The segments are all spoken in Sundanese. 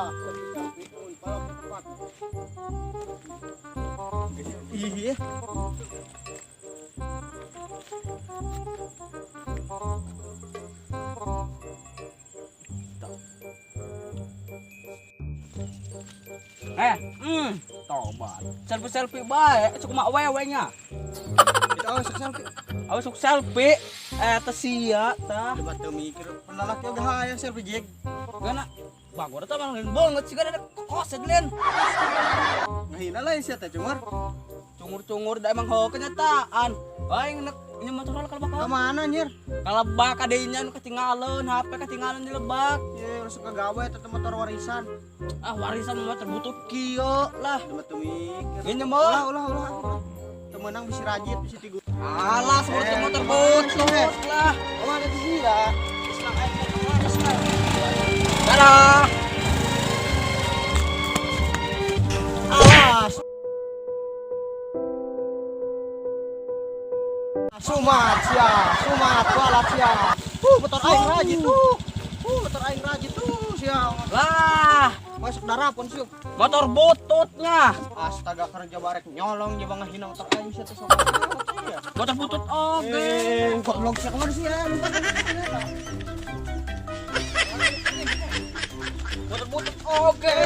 Lah, selfie-selfie mun palak tempat. Iya. Tobat. Selfie-selfie bae, sok mak wewe nya. Itu sok selfie. Awas sok selfie. Teh sia tah. Coba teu mikir penalak oge hayang selfie jek. Gana bagor teh mah lain banget sih ada koset lain. Ngahina lain sia teh cungur. Cungur-cungur da emang heuh kenyataan. Aing nek ini motor lah kalau bakal. Ka mana anjir? Kalau bak adanya nu ketinggalan, HP ketinggalan di lebak. Ye, resep gawe eta motor warisan. Ah, warisan motor butuh kieu lah. Coba teu mikir. Ini mah ulah ulah ulah. Teu meunang bisi rajit bisi tigu. Alah, seperti motor butut lah. Oh, ada di sini lah. Dadah. Awas. Sumat sia, sumat walat sia. Motor aing rajit tuh. Motor aing rajit tuh sia. Lah, masuk darah pun siuk. Motor bututnya. Astaga, kerja barek nyolong jeung ngahina motor aing sia teh sok. Motor butut oge. Goblok sia kumaha sia. Motor butut oge.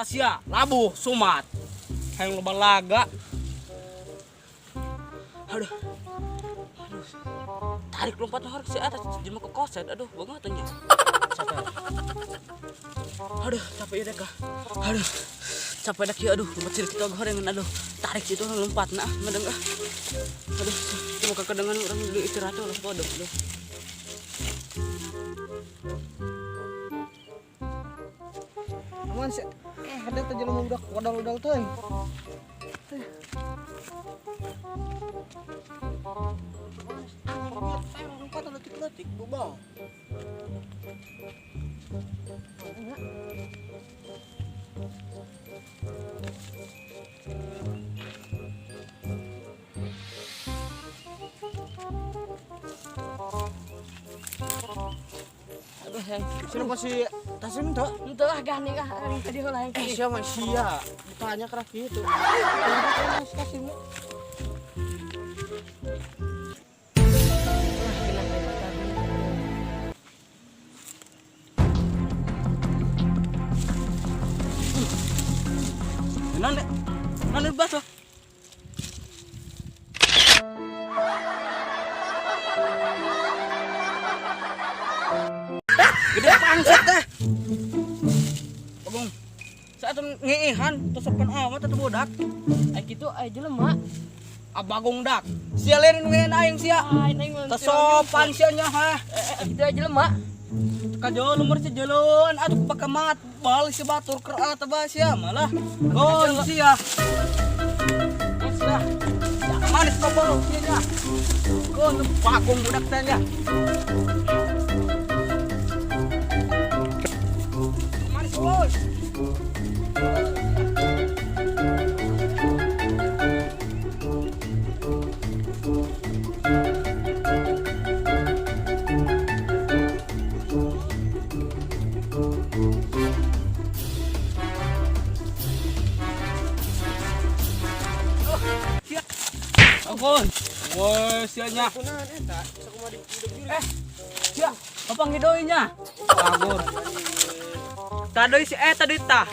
Sia, labuh, sumat. Hayang loba laga. Aduh. Aduh. Tarik lompat harus si atas jelema ke koset. Aduh, banget nya. Capek. Aduh, capek ya dek. Aduh. Capek dak ya, aduh, lompat sih kita gorengan aduh. Tarik situ lompat nah, medeng ah. Aduh, cuma kedengan urang di istirahat ulah kodok aduh. Aman sih. Ada teh jelema budak wadal-wadal teh. Lompat leutik-leutik bobang. Aduh, yang sini masih Tasim tuh? Itu lah gani kah hari tadi lah yang siapa sia? Ditanya kerah gitu. Tasim. Nane, nane basuh. Gede pangset teh. Bagong. Saat ngiihan tosopan amat atuh budak. Ai kitu ai jelema. Abagong dak. Sia lain ngiihan aing sia. Tosopan sia nya ha. Kitu ai jelema. Kajo lumur si jelon atuh bakamat bal si batur keur atuh sia malah. Gon sia. Sia. Manis kobol sia nya. Gon bagong budak teh nya. Bos. Ampun. Woi, sianya. Sia, papanggih nya. Bagus. Tadi si tadi tah.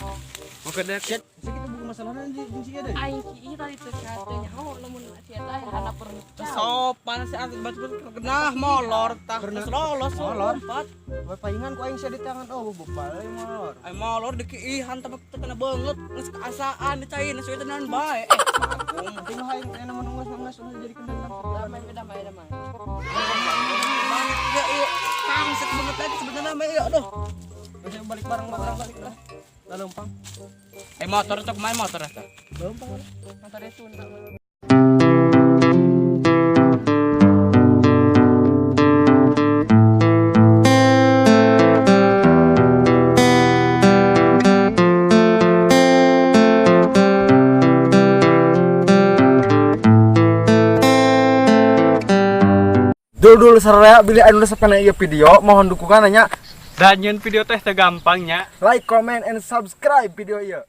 Oke deh. Sekitu buku masalahna jeung sia deui. Aing ki tadi teh katanya oh lamun sia teh hanapur. Sopan si antu batu genah molor tah. Terus lolos molor. Lompat. We paingan ku aing sia di tangan oh bebal molor. Ai molor dikiihan tapi kena banget geus kaasaan dicain geus tenan bae. Bagong. Penting aing aya mun unggas-unggas ulah jadi kendang. Damai damai damai. Banget ya ieu. Kangset banget lagi sebenarnya mah ieu aduh. Ayo balik bareng bareng balik lah. Lalempang. Eh, motor untuk main motor eta. Lempang. Motornya Sunda. Dulur sararea, bilih anu resep kana ieu video, mohon dukungan nya. Dan nyieun video teh teu gampang nya. Like, comment, and subscribe video ieu.